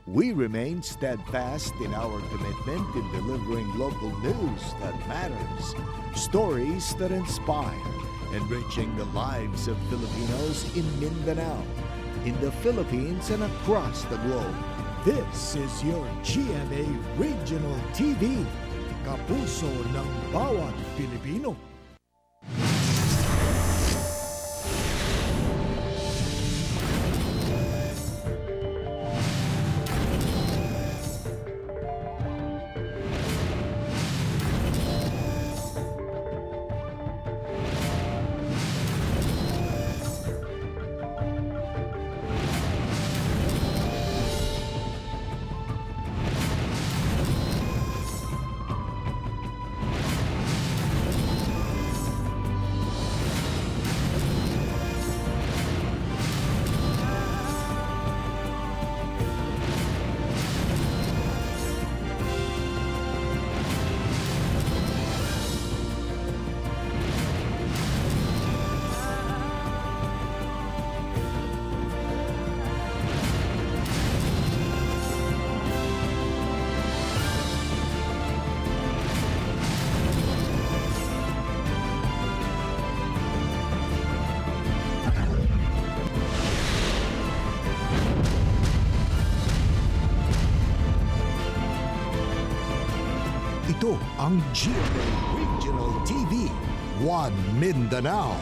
We remain steadfast in our commitment in delivering local news that matters, stories that inspire, enriching the lives of Filipinos in Mindanao, in the Philippines, and across the globe. This is your GMA Regional TV, kapuso ng bawat Pilipino. Ito ang GMA Regional TV, One Mindanao.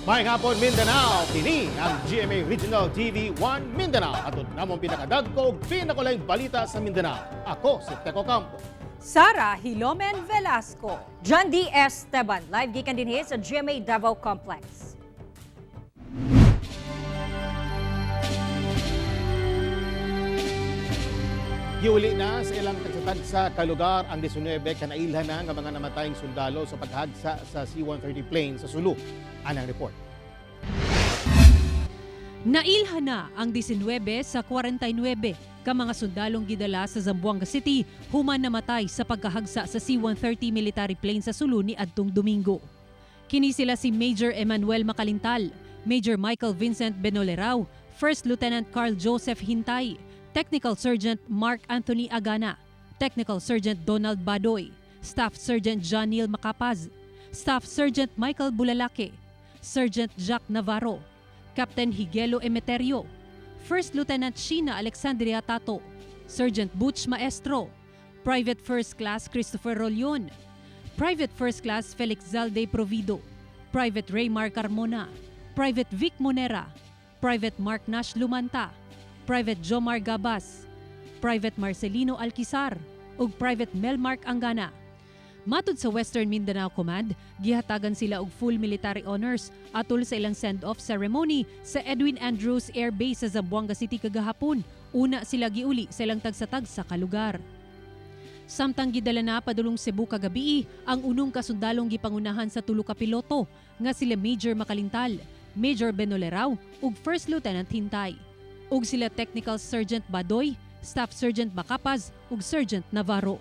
Maayong hapon, Mindanao! Kini ang GMA Regional TV 1 Mindanao. Atod namong pinakadagko ug pinakulaing balita sa Mindanao. Ako si Teco Campo. Sara Hilomen Velasco. John D. Esteban, live gikan dinhi sa GMA Davao Complex. Giuli na sa ilang tagsa-tagsa kalugar ang 19 kanailhan na nga mga namatayng sundalo sa paghagsa sa C-130 plane sa Sulu. Anang report. Nailhan na ang 19 sa 49 ka mga sundalong gidala sa Zamboanga City human namatay sa pagkahagsa sa C-130 military plane sa Sulu ni adtong Domingo. Kini sila si Major Emmanuel Macalintal, Major Michael Vincent Benolerao, First Lieutenant Carl Joseph Hintay, Technical Sergeant Mark Anthony Agana, Technical Sergeant Donald Badoy, Staff Sergeant John Neil Macapaz, Staff Sergeant Michael Bulalake, Sergeant Jack Navarro, Captain Higelo Emeterio, First Lieutenant Sheena Alexandria Tato, Sergeant Butch Maestro, Private First Class Christopher Rolion, Private First Class Felix Zalde Provido, Private Raymar Carmona, Private Vic Monera, Private Mark Nash Lumanta, Private Jomar Gabas, Private Marcelino Alquizar, ug Private Melmark Angana. Matud sa Western Mindanao Command, gihatagan sila og full military honors atol sa ilang send-off ceremony sa Edwin Andrews Air Base sa Zamboanga City kagahapon. Una sila giuli sa ilang tagsa-tagsa ka lugar. Samtang gidala na padulong Cebu kagabii ang unong kasundalong gipangunahan sa tulo ka piloto nga sila Major Macalintal, Major Benolerao ug First Lieutenant Hintay. Ug sila Technical Sergeant Badoy, Staff Sergeant Macapaz ug Sergeant Navarro.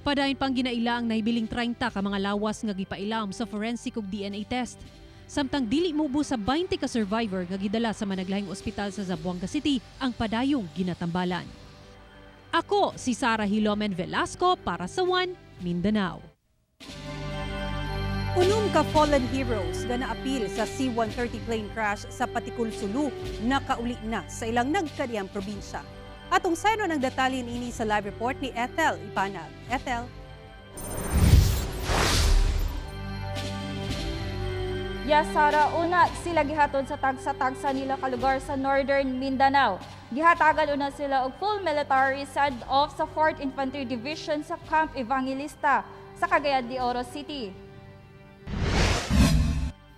Padayon pang ginaila ang nahibiling 30 ka mga lawas nga gipailam sa forensic ug DNA test. Samtang dili mubo sa 20 ka survivor nga gidala sa managlahing ospital sa Zamboanga City ang padayong ginatambalan. Ako si Sara Hilomen Velasco para sa One Mindanao. Unom ka fallen heroes nga naapil sa C-130 plane crash sa Patikul, Sulu, nakauli na sa ilang nagkadiyang probinsya. Atong sayro ng detalye niini sa live report ni Ethel Ipanag. Ethel. Yes, Sara, una sila gihatod sa tagsa-tagsa nila kalugar sa Northern Mindanao. Gihatagan una sila og full military send-off sa 4th Infantry Division sa Camp Evangelista sa Cagayan de Oro City.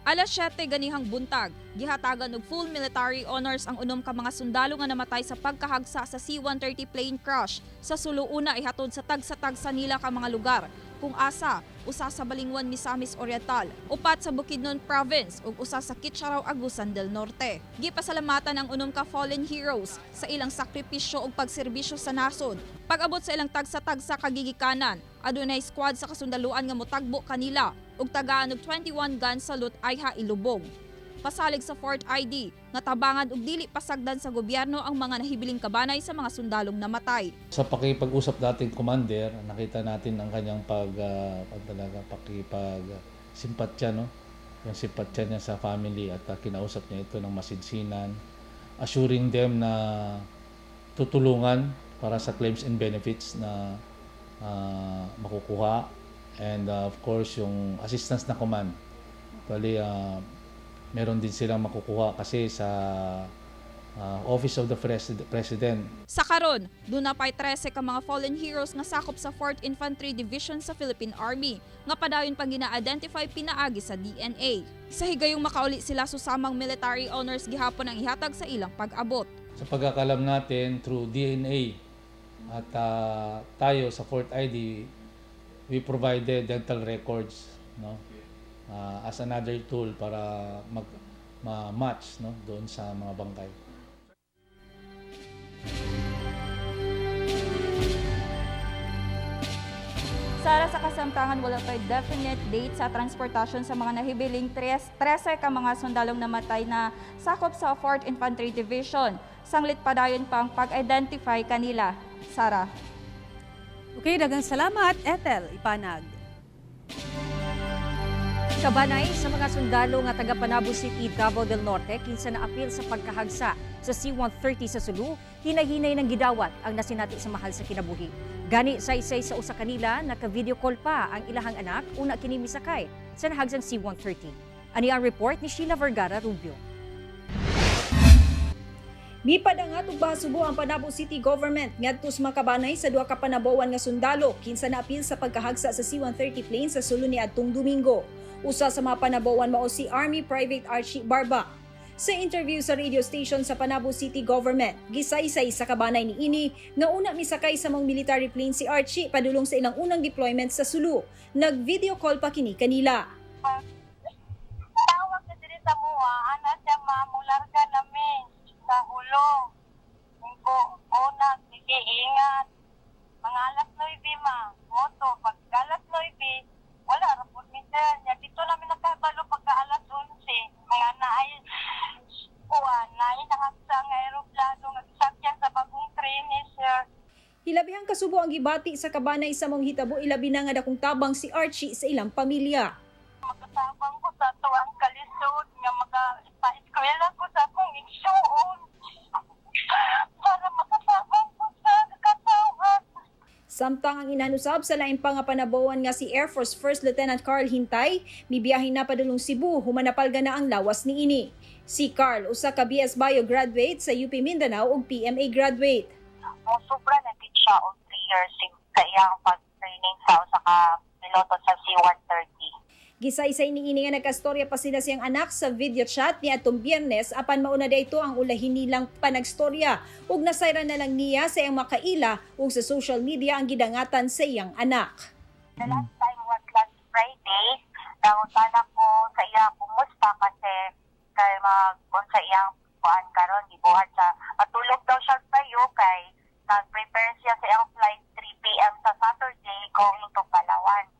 Alas 7 ganihang buntag, gihatagan og full military honors ang unom ka mga sundalo nga namatay sa pagkahagsa sa C-130 plane crash sa Sulu, una ihatod sa tagsa-tagsa nila ka mga lugar kung asa usa sa Balingwan, Misamis Oriental, upat sa Bukidnon Province ug usa sa Kitcharao, Agusan del Norte. Gipasalamatan ang unom ka fallen heroes sa ilang sakripisyo ug pagserbisyo sa nasod. Pag-abot sa ilang tagsa-tagsa kagigikanan, adunay squad sa kasundaluan nga motagbo kanila ug tagaan og 21 gun salute ayha ilubong. pasalig sa 4th ID nga tabangan og dili pasagdan sa gobyerno ang mga nahibiling kabanay sa mga sundalong namatay. Sa pakipag-usap natin, Commander, nakita natin ang kanyang pag talaga pakipag simpatya, no? Yung simpatya niya sa family at kinausap niya ito ng masinsinan, assuring them na tutulungan para sa claims and benefits na makukuha and of course yung assistance na command. Actually, meron din silang makukuha kasi sa Office of the President. Sa karon, duna pay 13 ka mga fallen heroes nga sakop sa 4th Infantry Division sa Philippine Army nga padayon pang gina-identify pinaagi sa DNA. Sa higayong makauli sila, susamang military honors gihapon ang ihatag sa ilang pag-abot. Sa pagkakalam natin through DNA at tayo sa 4th ID, we provided dental records, no, as another tool para mag ma-match, no, doon sa mga bangkay. Sara, sa kasamtangan, wala pa'y definite date sa transportasyon sa mga nahibiling 13 ka mga sundalong namatay na sakop sa 4th Infantry Division. Sanglit padayon pa ang pag-identify kanila. Sara. Okay, daghang salamat, Ethel Ipanag. Kabanay sa mga sundalo nga taga Panabo City, Davao del Norte, kinsa naapil sa pagkahagsa sa C-130 sa Sulu, hinahinay ng gidawat ang nasinati sa mahal sa kinabuhi. Gani saysay sa usa kanila, naka-video call pa ang ilahang anak una kini misakay sa nahagsang C-130. Ani ang report ni Sheila Vergara Rubio. Mipadangat og bahasubo ang Panabo City Government ngadto sa mga kabanay sa duha ka panabowan nga sundalo kinsa naapil sa pagkahagsa sa C-130 plane sa Sulu niadtong Domingo. Usa sa mga panabowan mao si Army Private Archie Barba. Sa interview sa radio station sa Panabo City Government, gisaysay sa kabanay ni ini nga una misakay sa mga military plane si Archie padulong sa ilang unang deployment sa Sulu. Nag-video call pa kini kanila. Tawag na diri sa mua, ana siya, mamularga nami sa Jolo. Ko, una, sige, ingat. Mga alas 9, ma, moto. Pag alas 9, wala ra pud mi, sir. Nya dito namin nakabalo pagka alas 11. Mga naay, kuan, naay nakaksa nga aeroplano, nga gisakyan sa bagong train, sir. Hilabihang kasubo ang gibati sa kabanay sa mong hitabo, ilabi na nga dakong tabang si Archie sa ilang pamilya. Makatabang ko sa tuwang kalisod nga maka pa-eskwela ko sa akong igsuon para makatabang ko sa katawhan. Samtang ang inanusab sa lain pa nga panabowan nga si Air Force First Lieutenant Carl Hintay, mibiyahe na padulong Cebu human napalga na ang lawas niini. Si Carl usa ka BS Bio graduate sa UP Mindanao ug PMA graduate. Mosubra na gid siya og 3 years sa iyang pag-training sa usa ka piloto sa C-130. Gisaysay niini nga nagkastorya pa sila siyang anak sa video chat ni atong Biyernes, apan mauna dayto ang ulahin nilang panagstorya ug nasayran na lang niya sa iyang makaila ug sa social media ang gidangatan sa iyang anak. The last time was last Friday. Nangutana ko sa iya kumusta kasi kay mag sa iyang kuan karon, gibuhat siya. Matulog daw siya sayo kay nag-prepare siya sa iyang flight 3 p.m. sa Saturday going to Palawan.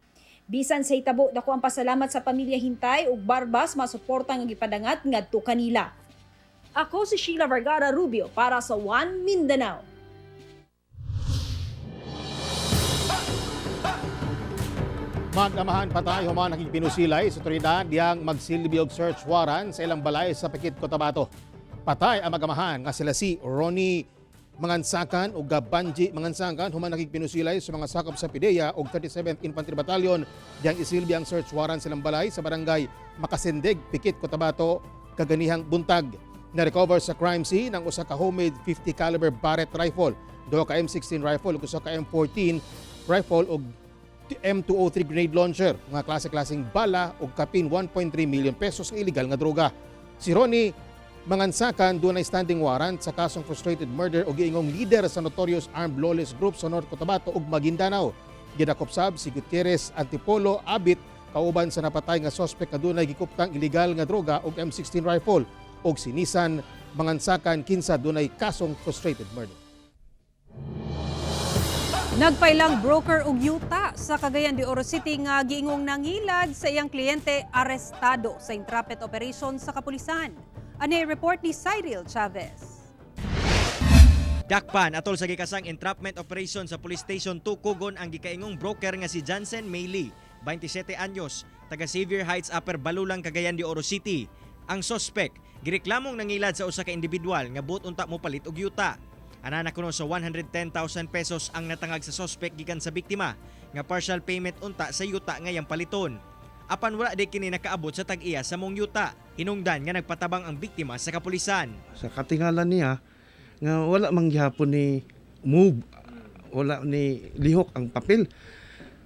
Bisan sa hitabo, dako ang pasalamat sa pamilya Hintay ug Barbas masuporta nga gipadangat ngadto kanila. Ako si Sheila Vergara Rubio para sa One Mindanao. Magdamahan patay human nakikpinusilay sa otoridad diyang magsilbi og search warrant sa ilang balay sa Pikit, Cotabato. Patay ang magamahan nga sila si Ronnie Mangansakan ug Gabanji Mangansakan human nakikpinusilay sa mga sakop sa PDEA ug 37th Infantry Battalion diyang isilbi ang search warrant sa ilang balay sa barangay Makasindig, Pikit, Cotabato kaganihang buntag. Na-recover sa crime scene ang usa ka homemade 50 caliber Barrett rifle, duha ka M16 rifle ug usa ka M14 rifle ug M203 grenade launcher, mga klase-klaseng bala ug kapin 1.3 million pesos ng illegal nga droga. Si Ronnie Mangansakan dunay standing warrant sa kasong frustrated murder ug giingong leader sa notorious armed lawless group sa North Cotabato ug Maguindanao. Gidakop sab si Gutierrez Antipolo Abit kauban sa napatay nga suspect nga dunay gikuptang illegal nga droga ug M16 rifle ug si Nissan Mangansakan kinsa dunay kasong frustrated murder. Nagpailang broker og yuta sa Cagayan de Oro City nga giingong nangilad sa iyang kliyente, arestado sa entrapment operation sa kapulisan. Ani report ni Cyril Chavez. Dakpan atol sa gikasang entrapment operation sa Police Station 2 Kugon ang gikaingong broker nga si Jansen Mayli, 27 anyos, taga Xavier Heights Upper Balulang, Cagayan de Oro City. Ang sospek gireklamong nangilad sa usa ka individual nga buot unta mo palit og yuta. Anana kuno sa 110,000 pesos ang natangag sa sospek gikan sa biktima nga partial payment unta sa yuta nga iyang paliton. Apan wala di kini nakaabot sa tag-iya sa mong yuta. Hinungdan nga nagpatabang ang biktima sa kapulisan. Sa katingalan niya nga wala man gihapon ni move, wala ni lihok ang papel.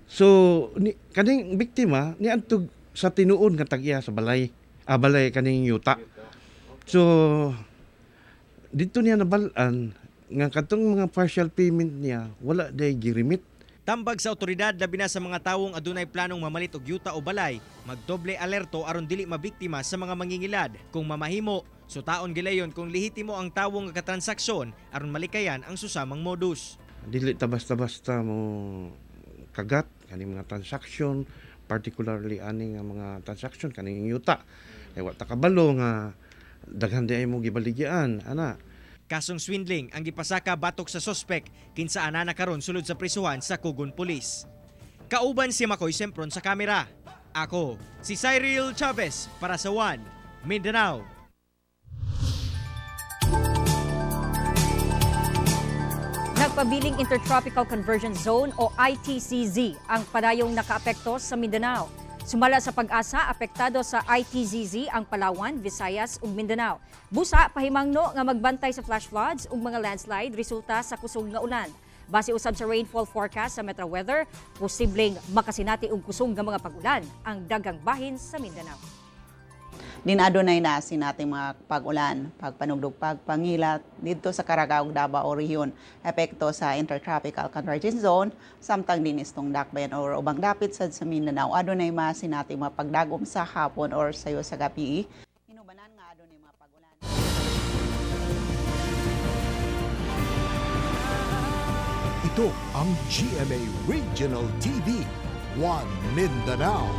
So ni kaning biktima niadto sa tinuod nga tag-iya sa balay, balay kaning yuta. So dito niya nabal-an nga katong mga partial payment niya wala day girimit. Tambag sa otoridad, labi na sa mga tawong adunay planong mamalit og yuta o balay, magdoble alerto aron dili mabiktima sa mga mangingilad. Kung mamahimo, sutaon gilayon kung lehitimo ang tawong nga katransaksyon aron malikayan ang susamang modus. Dili ta basta-basta mo kagat kaning mga transaction, particularly ani nga mga transaction kaning yuta kay wa ta kabalo nga daghan di ay mo gibaligyan ana. Kasong swindling ang gipasaka batok sa sospek, kinsa ana na karon sulod sa prisuhan sa Kugon Police. Kauban si Makoy Sempron sa kamera. Ako, si Cyril Chavez para sa One Mindanao. Nagpabiling Intertropical Convergence Zone o ITCZ ang padayong nakaapekto sa Mindanao. Sumala sa Pag-asa, apektado sa ITCZ ang Palawan, Visayas ug Mindanao. Busa pahimangno nga magbantay sa flash floods ug mga landslide resulta sa kusog nga ulan. Base usab sa rainfall forecast sa Metro Weather, posibleng makasinati og kusog nga mga pag-ulan ang dagang bahin sa Mindanao. Din adunay na sinating mga pag-ulan, pagpanugdog, pagpangilat didto sa Caraga ug Davao Region. Epekto sa Intertropical Convergence Zone, samtang din istong dakbayan or ubang dapit sad sa Mindanao, adunay masinating mga pagdagom sa hapon or sayo sa gabi. Hinubanan nga adunay mga pag-ulan. Ito ang GMA Regional TV, One Mindanao.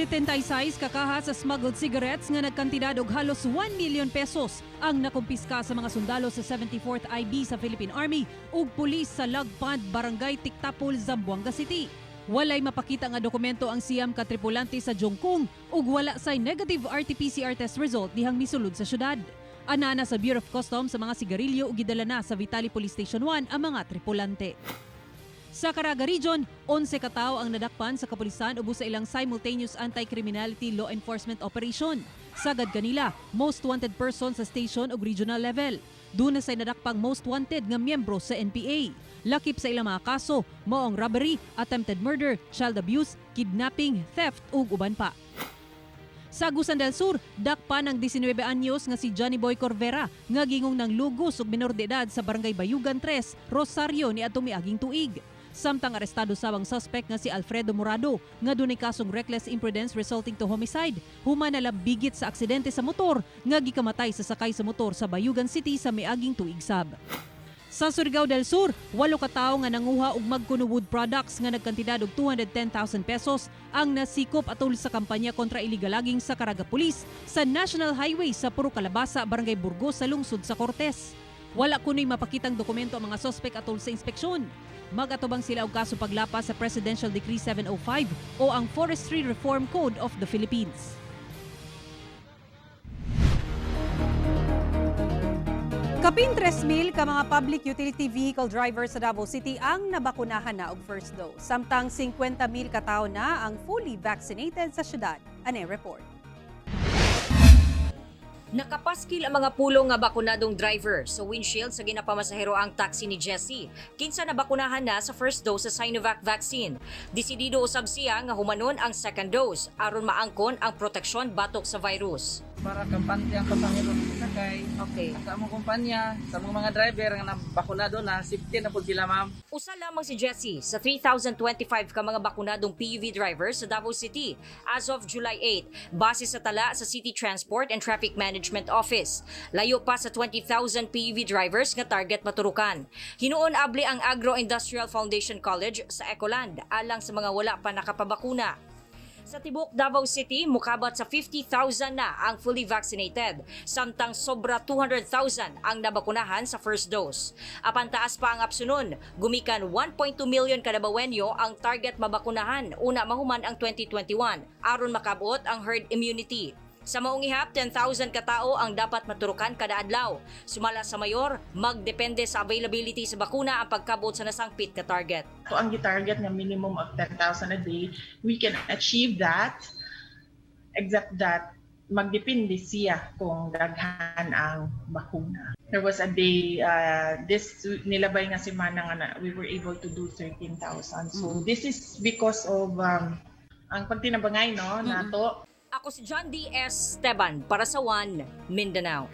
76 kakaha sa smuggled cigarettes nga nagkantidad og halos 1 million pesos ang nakumpiska sa mga sundalo sa 74th IB sa Philippine Army ug pulis sa Lagpand, Barangay Tiktapol, Zamboanga City. Walay mapakita nga dokumento ang 9 ka tripulante sa Jongkong ug wala say negative RT-PCR test result dihang misulod sa syudad. Anana sa Bureau of Customs sa mga sigarilyo ug gidala na sa Vitali Police Station 1 ang mga tripulante. Sa Caraga Region, 11 katao ang nadakpan sa kapulisan ubos sa ilang simultaneous anti-criminality law enforcement operation. Sagad kanila, most wanted person sa station ug regional level. Duna say nadakpang most wanted nga miyembro sa NPA. Lakip sa ilang mga kaso, mao ang robbery, attempted murder, child abuse, kidnapping, theft ug uban pa. Sa Agusan del Sur, dakpan ang 19 anyos nga si Johnny Boy Corvera nga gingong ng lugos ug minor de edad sa Barangay Bayugan 3, Rosario ni adtong miaging tuig. Samtang arestado sabang suspect nga si Alfredo Morado nga dunay kasong reckless imprudence resulting to homicide human nalabigit sa aksidente sa motor nga gikamatay sa sakay sa motor sa Bayugan City sa miaging tuig sab. Sa Surigao del Sur, 8 ka tawo nga nanguha og magkuno wood products nga nagkantidad og 210,000 pesos ang nasikop atol sa kampanya kontra illegal logging sa Caraga Police sa National Highway sa Puro Kalabasa, Barangay Burgos sa lungsod sa Cortes. Wala kuno'y mapakitang dokumento ang mga sospek atol sa inspeksyon. Mag-atubang sila og kaso paglapas sa Presidential Decree 705 o ang Forestry Reform Code of the Philippines. Kapin 3,000 ka mga public utility vehicle drivers sa Davao City ang nabakunahan na og first dose. Samtang 50,000 ka tawo na ang fully vaccinated sa syudad. Ane report. Nakapaskil ang mga pulo nga bakunadong driver sa windshield sa ginapamasahero ang taxi ni Jesse. Kinsa nabakunahan na sa first dose sa Sinovac vaccine. Desidido usab siya nga humanon ang second dose aron maangkon ang proteksyon batok sa virus. Para kampante ang pasahero sa sakay. Okay. Sa among kumpanya, sa among mga driver nga nabakunado na, safety na pud sila, ma'am. Usa lamang si Jesse sa 3,025 ka mga bakunadong PUV drivers sa Davao City as of July 8, base sa tala sa City Transport and Traffic Management Office. Layo pa sa 20,000 PUV drivers nga target maturukan. Hinuon abli ang Agro-Industrial Foundation College sa Ecoland alang sa mga wala pa nakapabakuna. Sa tibok Davao City, mukabat sa 50,000 na ang fully vaccinated, samtang sobra 200,000 ang nabakunahan sa first dose. Apan taas pa ang apsunon, gumikan 1.2 million kadabawenyo ang target mabakunahan una mahuman ang 2021 aron makabot ang herd immunity. Sa maong ihap, 10,000 katao ang dapat maturukan kada adlaw. Sumala sa mayor, magdepende sa availability sa bakuna ang pagkabot sa nasangpit ka target. So ang target nga minimum of 10,000 a day, we can achieve that except that magdepende siya kung daghan ang bakuna. There was a day this nilabay nga semana nga na we were able to do 13,000. So this is because of ang pagtinabangay, no, nato. Ako si John D. S. Esteban para sa One Mindanao.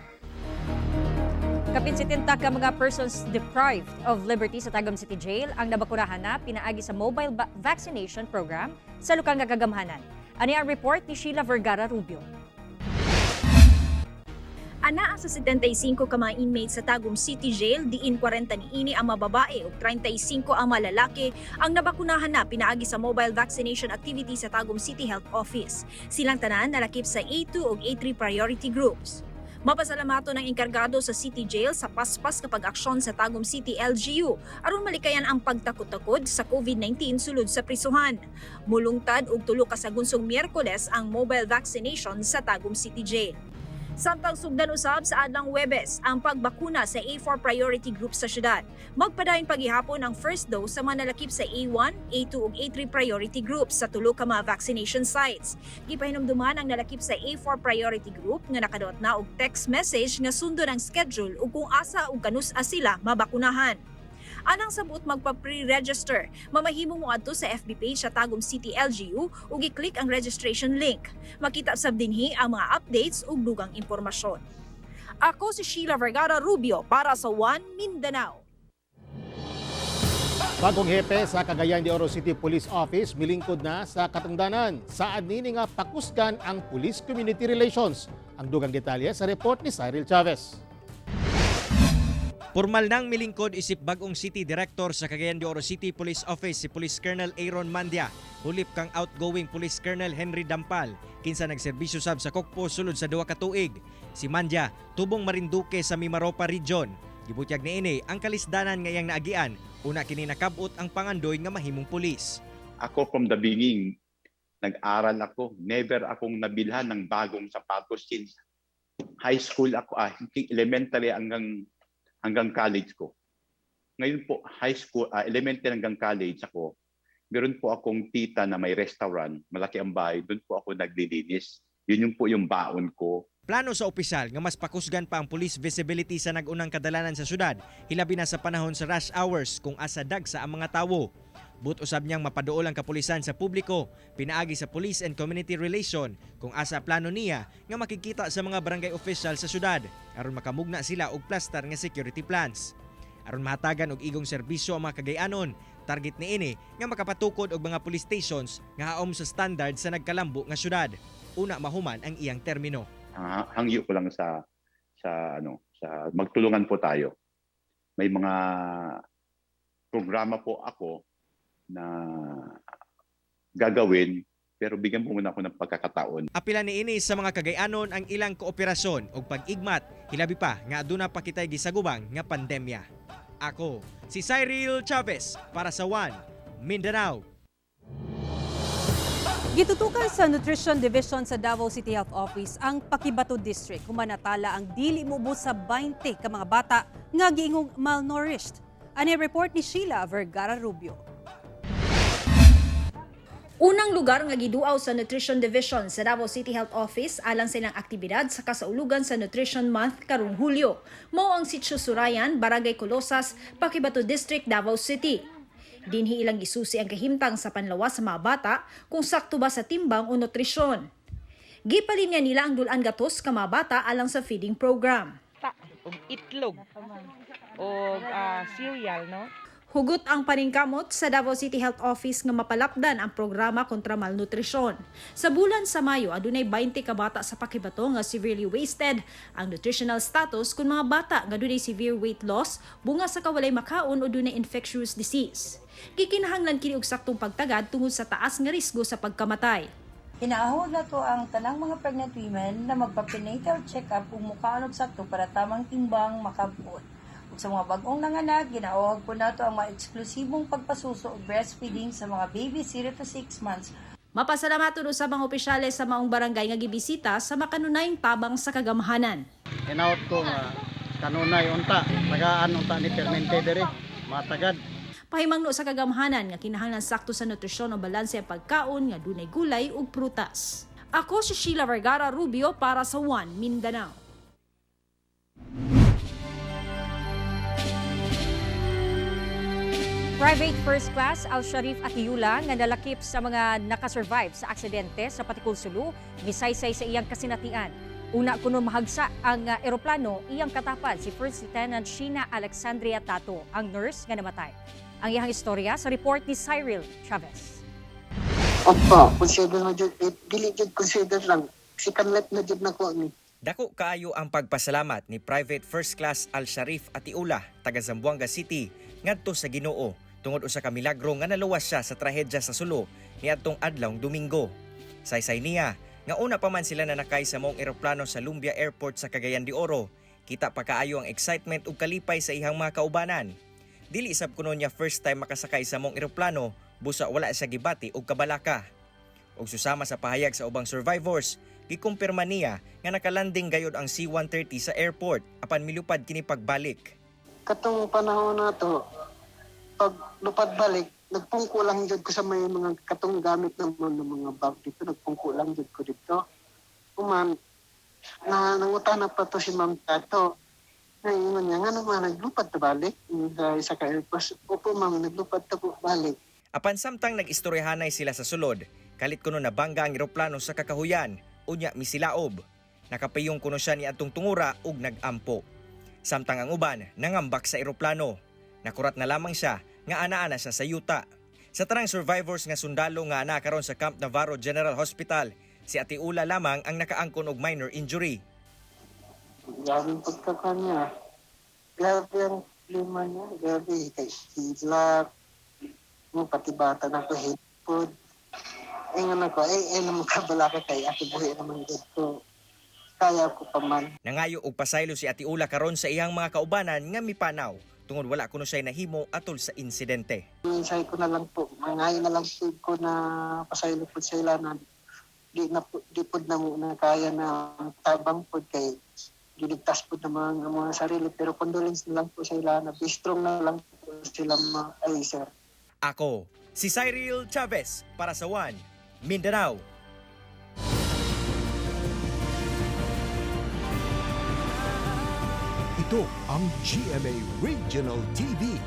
Kapin 70 ka mga persons deprived of liberty sa Tagum City Jail ang nabakunahan na pinaagi sa mobile vaccination program sa lokal nga kagamhanan. Ani ang report ni Sheila Vergara Rubio. Anaa sa 75 ka mga inmates sa Tagum City Jail, diin 40 niini ang mababae ug 35 ang malalaki ang nabakunahan na pinaagi sa mobile vaccination activity sa Tagum City Health Office. Silang tanan nalakip sa A2 ug A3 priority groups. Mapasalamato ng enkargado sa City Jail sa paspas nga pag-aksyon sa Tagum City LGU aron malikayan ang pagtakod-takod sa COVID-19 sulod sa prisuhan. Mulungtad og tulo ka sagunsong Miyerkules ang mobile vaccination sa Tagum City Jail. Samtang sugdan usab sa adlang Webes ang pagbakuna sa A4 priority group sa syudad. Magpadayon paghihapon ang first dose sa mga nalakip sa A1, A2 ug A3 priority groups sa tulo ka mga vaccination sites. Gipahinumduman ang nalakip sa A4 priority group nga nakadawat na og text message nga sundon ang schedule ug kung asa ug kanus-a sila mabakunahan. Anang sa buot magpa-pre-register, mamahimo mo adto sa FB page sa Tagum City LGU ug i-click ang registration link. Makita sab dinhi ang mga updates ug dugang impormasyon. Ako si Sheila Vergara Rubio para sa One Mindanao. Bagong hepe sa Cagayan de Oro City Police Office milingkod na sa katungdanan. Saad nini nga pakusgan ang Police Community Relations. Ang dugang detalye sa report ni Cyril Chavez. Formal nang milingkod isip bagong city director sa Cagayan de Oro City Police Office si Police Colonel Aaron Mandia. Hulip kang outgoing Police Colonel Henry Dampal, kinsa nagserbisyo sab sa Kokpo sulod sa 2 ka tuig. Si Mandia tubong Marinduque sa Mimaropa Region. Gibutyag niini ang kalisdanan nga iyang naagian, una kini nakab-ot ang pangandoy nga mahimong pulis. Ako, from the beginning, nag-aral ako. Never akong nabilhan ng bagong sapatos since high school ako, elementary hanggang hanggang college ko. Ngayon po, high school, elementary hanggang college ako, meron po akong tita na may restaurant, malaki ang bahay, doon po ako naglilinis. Yun yung po yung baon ko. Plano sa opisyal nga mas pakusgan pa ang police visibility sa nag-unang kadalanan sa syudad, hilabi na sa panahon sa rush hours kung asa dagsa ang mga tawo. But usab niyang mapaduol ang kapulisan sa publiko, pinaagi sa police and community relation kung asa plano niya nga makikita sa mga barangay official sa syudad aron makamugna sila og plastar nga security plans. Aron mahatagan og igong serbisyo ang mga Kagayanon, target niini nga makapatukod og mga police stations nga haom sa standard sa nagkalambo nga syudad. Una mahuman ang iyang termino. Hangyo ko lang sa ano, sa magtulungan po tayo. May mga programa po ako na gagawin, pero bigyan po muna ako ng pagkakataon. Apila niini sa mga Kagayanon ang ilang kooperasyon ug pag-igmat, hilabi pa nga aduna pa kitay gisagubang nga pandemya. Ako si Cyril Chavez para sa One Mindanao. Gitutukan sa Nutrition Division sa Davao City Health Office ang Paquibato District human natala ang dili moubos sa 20 ka mga bata nga giingong malnourished. Ani report ni Sheila Vergara Rubio. Unang lugar nga giduaw sa Nutrition Division sa Davao City Health Office alang sa ilang aktibidad sa kasaulugan sa Nutrition Month karong Hulyo. Mao ang Sitio Surayan, Barangay Colosas, Paquibato District, Davao City. Dinhi ilang gisusi ang kahimtang sa panlawas sa mga bata kung sakto ba sa timbang o nutrisyon. Gipalinya nila ang dul-an gatos ka mga bata alang sa feeding program. Og itlog og cereal, no? Hugot ang paningkamot sa Davao City Health Office nga mapalapdan ang programa kontra malnutrisyon. Sa bulan sa Mayo, adunay 20 ka bata sa Paquibato nga severely wasted ang nutritional status kung mga bata nga dunay severe weight loss bunga sa kawalay makaon o dunay infectious disease. Gikinahanglan kini og saktong pagtagad tungod sa taas nga risgo sa pagkamatay. Hinaahog nato ang tanang mga pregnant women na magpa-prenatal check-up ug mukaon og sakto para tamang timbang makabot. Ug sa mga bag-ong nanganak, ginaawhag po nato ang mga eksklusibong pagpasuso og breastfeeding sa mga baby 0 to 6 months. Mapasalamaton usab ang opisyales sa maong barangay nga gibisita sa makanunayng tabang sa kagamhanan. Hinaot ko nga kanunay unta, tagaan unta ni Permente diri, matagad. Pahimangno sa kagamhanan nga kinahanglan sakto sa nutrisyon o balanse ang pagkaon nga dunay gulay ug prutas. Ako si Sheila Vergara Rubio para sa One Mindanao. Private First Class Al Sharif Atiyula nga nalakip sa mga nakasurvive sa aksidente sa Patikul Sulu, misaysay sa iyang kasinatian. Una kuno mahagsa ang eroplano, iyang katapad si First Lieutenant Sheena Alexandria Tato, ang nurse nga namatay. Ang iyang istorya sa report ni Cyril Chavez. Opo, consider na jud, eh, dili jud consider lang. Second life na jud nako ni. Dako kaayo ang pagpasalamat ni Private First Class Al Sharif Atiula taga Zamboanga City ngadto sa Ginoo tungod usa ka milagro nga naluwas siya sa trahedya sa Sulu niadtong adlawng Domingo. Saysay niya nga una pa man sila nanakay sa maong eroplano sa Lumbia Airport sa Cagayan de Oro. Kita pa kaayo ang excitement ug kalipay sa iyang mga kaubanan. Dili sab kuno niya first time makasakay sa maong eroplano busa wala siya gibati og kabalaka. Ug susama sa pahayag sa ubang survivors, gikumpirma niya nga nakalanding gayod ang C-130 sa airport apan milupad kini pagbalik. Katong panahon na to, pag lupad balik, nagpungko lang jud ko sa may mga katong gamit ng mga bag dito, nagpungko lang jud ko dito. Human, na nangutana pa to si Ma'am Tato. Ngayon niya, nga naman, naglupad ta balik sa isa ka airport. Opo ma'am, naglupad ta po balik. Apan samtang nag-istoryahanay sila sa sulod, kalit kuno nabangga ang eroplano sa kakahuyan, unya misilaob. Nakapiyong kuno siya ni atong tungura ug nag-ampo. Samtang ang uban nangambak sa eroplano. Nakurat na lamang siya nga ana-ana siya sa yuta. Sa tanang survivors nga sundalo nga ana karon sa Camp Navarro General Hospital, si Ate Ula lamang ang nakaangkon og minor injury. Grabe ang pagkakanya. Grabe ang lima niya. Grabe, kay hilak. Mo, pati bata na ko, hipod. Ay nga ko, ay naman kabala ka kay ate buhi naman gud ko. Kaya ko pa man. Nangayo og pasaylo si Ate Ula karon sa iyang mga kaubanan nga mipanaw tungod wala kuno siya nahimo atol sa insidente. Mensahe ko na lang po, mangayo na lang po ko na pasaylo po sila na di na po, di po na mo na kaya na tabang po kay giligtas po ng mga sarili, pero condolence na lang po sila na be strong na lang po sila ay sir. Ako, si Cyril Chavez para sa One Mindanao. Ito ang GMA Regional TV,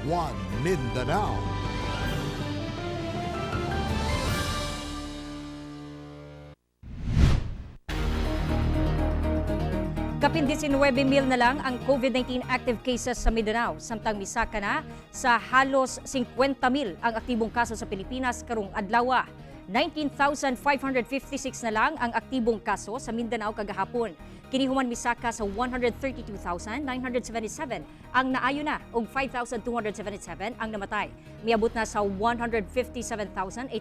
One Mindanao. Kapin 19 mil na lang ang COVID-19 active cases sa Mindanao, samtang misaka na sa halos 50 mil ang aktibong kaso sa Pilipinas karong adlaw. 19,556 na lang ang aktibong kaso sa Mindanao kagahapon. Kini human misaka sa 132,977 ang naayo na ug 5,277 ang namatay. Miabot na sa 157,810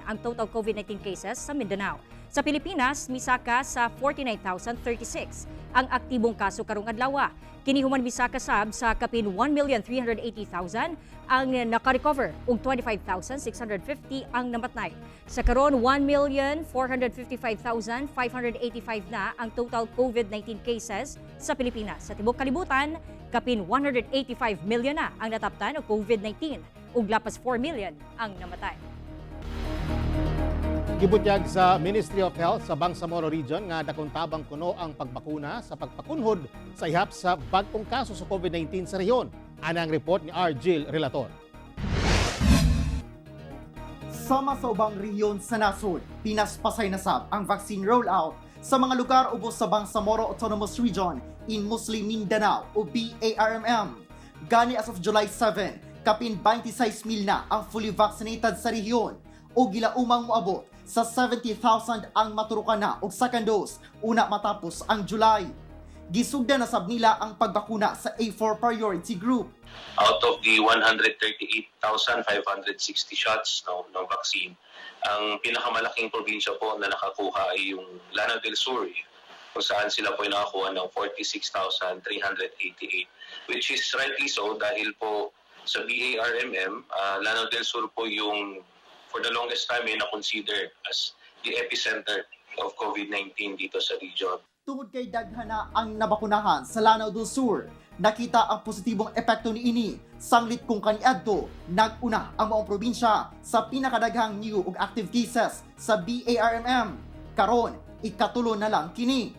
ang total COVID-19 cases sa Mindanao. Sa Pilipinas, misaka sa 49,036 ang aktibong kaso karong adlaw. Kini human misaka sab sa kapin 1,380,000 ang nakarecover ug 25,650 ang namatay. Sa karon 1,455,585 na ang total COVID-19 cases sa Pilipinas. Sa tibuok kalibutan, kapin 185 million na ang nataptan og COVID-19 ug lapas 4 million ang namatay. Gibutyag sa Ministry of Health sa Bangsamoro Region nga dakong tabang kuno ang pagbakuna sa pagpakunhod sa ihap sa bag-ong kaso sa COVID-19 sa rehiyon. Ana ang report ni Argil Relator. Sama sa ubang rehiyon sa nasod, pinaspasay na sab ang vaccine rollout sa mga lugar ubos sa Bangsamoro Autonomous Region in Muslim Mindanao o BARMM. Gani as of July 7, kapin 26,000 na ang fully vaccinated sa rehiyon o gilaumang moabot sa 70,000 ang maturukan na og second dose una matapos ang July. Gisugdan na sab nila ang pagbakuna sa A4 priority group. Out of the 138,560 shots, no, ng vaccine, ang pinakamalaking probinsya po na nakakuha ay yung Lanao del Sur, kung saan sila po ay nakakuha ng 46,388, which is rightly so dahil po sa BARMM, Lanao del Sur po yung for the longest time ay na-consider as the epicenter of COVID-19 dito sa region. Tungod kay daghan na ang nabakunahan sa Lanao del Sur, nakita ang positibong epekto niini. Sanglit kung kaniadto, nag-una ang maong probinsya sa pinakadaghang new ug active cases sa BARMM. Karon, ikatulo na lang kini.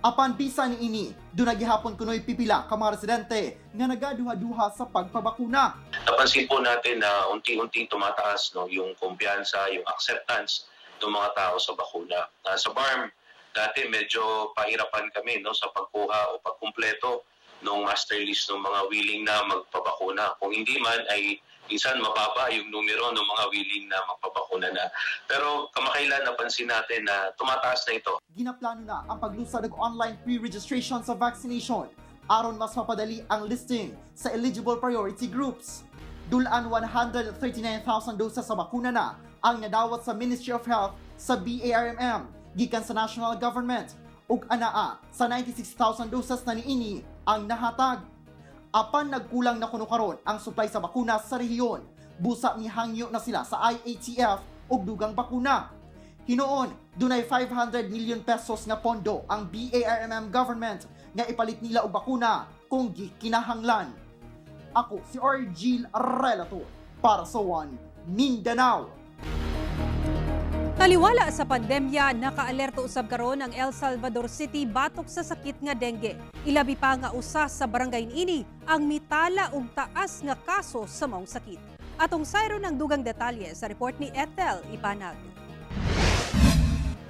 Apan bisan niini, duna gihapon kunoy pipila ka mga residente nga nagaduha-duha sa pagpabakuna. Napansin po natin na unti-unting tumataas, no, yung kumpiyansa, yung acceptance ng mga tao sa bakuna. Sa BARMM, dati medyo pahirapan kami, no, sa pagkuha o pagkumpleto ng master list ng mga willing na magpabakuna. Kung hindi man ay minsan mababa yung numero ng mga willing na magpabakuna na. Pero kamakailan, napansin natin na tumataas na ito. Ginaplano na ang paglusad og online pre-registration sa vaccination aron mas mapadali ang listing sa eligible priority groups. Dulan 139,000 doses sa bakuna na ang nadawat sa Ministry of Health sa BARMM gikan sa national government ug anaa sa 96,000 doses na niini ang nahatag. Apan nagkulang na kuno karon ang supply sa bakuna sa rehiyon. Busa mihangyo na sila sa IATF og dugang bakuna. Hinuon, dunay 500 million pesos nga pondo ang BARMM government nga ipalit nila og bakuna kung gikinahanglan. Ako si Argil Relator para sa One Mindanao. Taliwala sa pandemya, nakaalerto usab karon ang El Salvador City batok sa sakit nga dengue. Ilabi pa nga usa sa barangay niini ang mitala og taas nga kaso sa maong sakit. Atong sayron ang dugang detalye sa report ni Ethel Ipanag.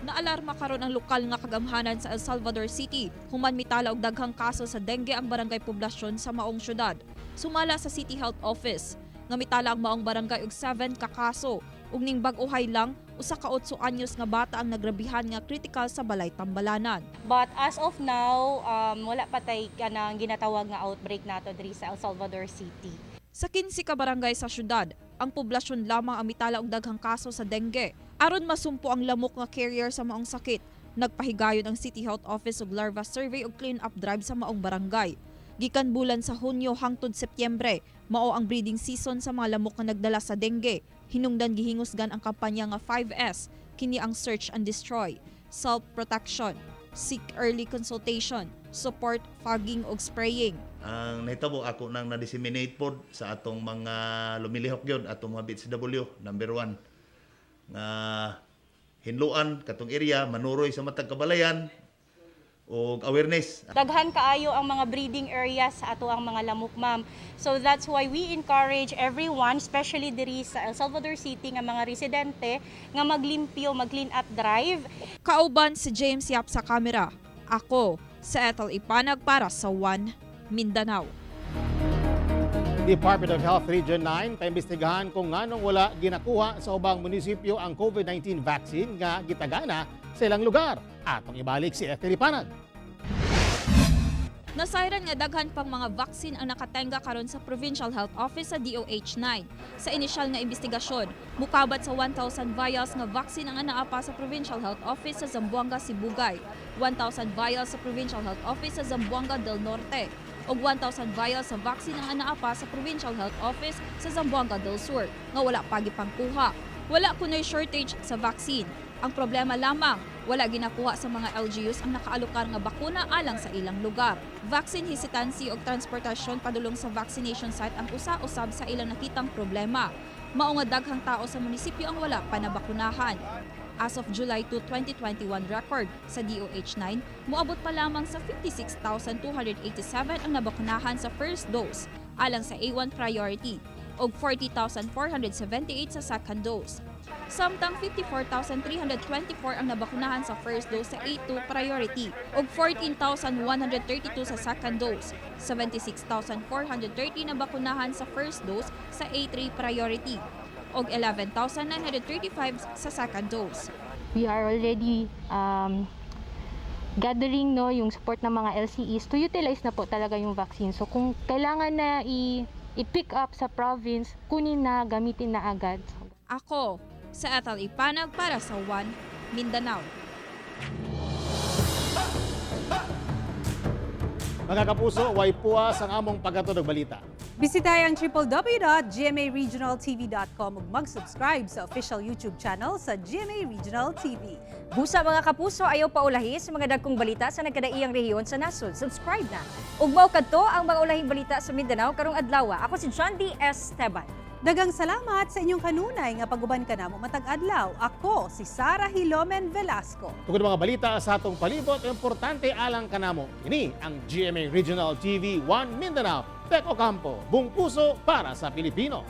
Naalarma karon ang lokal nga kagamhanan sa El Salvador City human mitala og daghang kaso sa dengue ang barangay poblasyon sa maong syudad. Sumala sa City Health Office nga mitala ang maong barangay og 7 ka kaso ug ning bag-ohay lang usa ka 8 anyos nga bata ang nagrabihan nga critical sa balay tambalanan. But as of now, wala pa tay kanang ginatawag nga outbreak nato diri sa El Salvador City. Sa 15 ka barangay sa syudad, ang poblasyon lamang ang mitala og daghang kaso sa dengue. Aron masumpo ang lamok nga carrier sa maong sakit, nagpahigayon ang City Health Office og larva survey ug clean up drive sa maong barangay. Gikan bulan sa Hunyo hangtod Setyembre, mao ang breeding season sa mga lamok nga nagdala sa dengue. Hinungdan gihingusgan ang kampanya nga 5S, kini ang search and destroy, self-protection, seek early consultation, support fogging ug spraying. Ang nahitabo, ako nang na-disseminate pod sa atong mga lumilihok yun, atong mga BHW, number 1 nga hinluan katong area, manuroy sa matag kabalayan og awareness. Daghan kaayo ang mga breeding areas sa ato ang mga lamok, ma'am. So that's why we encourage everyone, especially diri sa El Salvador City nga mga residente nga maglimpyo, mag-clean up drive. Kauban si James Yap sa kamera. Ako, sa Ethel Ipanag para sa One Mindanao. Department of Health Region 9 paimbestigahan kung nganong wala ginakuha sa ubang munisipyo ang COVID-19 vaccine nga gitagana sa ilang lugar. Atong ibalik si Ethel Ipanag. Nasayran nga daghan pang mga vaccine ang nakatenga karon sa Provincial Health Office sa DOH 9. Sa inisyal nga investigasyon, mukabat sa 1,000 vials nga vaccine ang anaa pa sa Provincial Health Office sa Zamboanga Sibugay, 1,000 vials sa Provincial Health Office sa Zamboanga del Norte, ug 1,000 vials sa vaccine ang anaa pa sa Provincial Health Office sa Zamboanga del Sur nga wala pa gipangkuha. Wala kunoy shortage sa vaccine. Ang problema lamang, wala ginakuha sa mga LGUs ang nakaalokar nga bakuna alang sa ilang lugar. Vaccine hesitancy ug transportasyon padulong sa vaccination site ang usa-usab sa ilang nakitang problema. Mao nga daghang tao sa munisipyo ang wala pa nabakunahan. As of July 2, 2021 record sa DOH 9, moabot pa lamang sa 56,287 ang nabakunahan sa first dose alang sa A1 priority ug 40,478 sa second dose. Samtang 54,324 ang nabakunahan sa first dose sa A2 priority ug 14,132 sa second dose. 76,430 nabakunahan sa first dose sa A3 priority ug 11,935 sa second dose. We are already gathering, no, yung support ng mga LCEs to utilize na po talaga yung vaccine. So kung kailangan na i-pick up sa province, kunin na, gamitin na agad. Ako, sa Ethel Ipanag para sa One Mindanao. Mga kapuso, way puwas ang among paghatod og balita. Bisitahin ang www.gmaregionaltv.com ug mag-subscribe sa official YouTube channel sa GMA Regional TV. Busa, mga kapuso, ayaw paulahi sa mga dagkong balita sa nagkadaiyang rehiyon sa nasod. Subscribe na. Ug mao kadto ang mga ulahing balita sa Mindanao karong adlaw. Ako si John D. Esteban. Daghang salamat sa inyong kanunay nga pag-uban kanamo matag adlaw. Ako si Sara Hilomen Velasco. Tungod mga balita sa atong palibot, importante alang kanamo. Ini ang GMA Regional TV 1 Mindanao. Tek Ocampo, buong puso para sa Pilipino.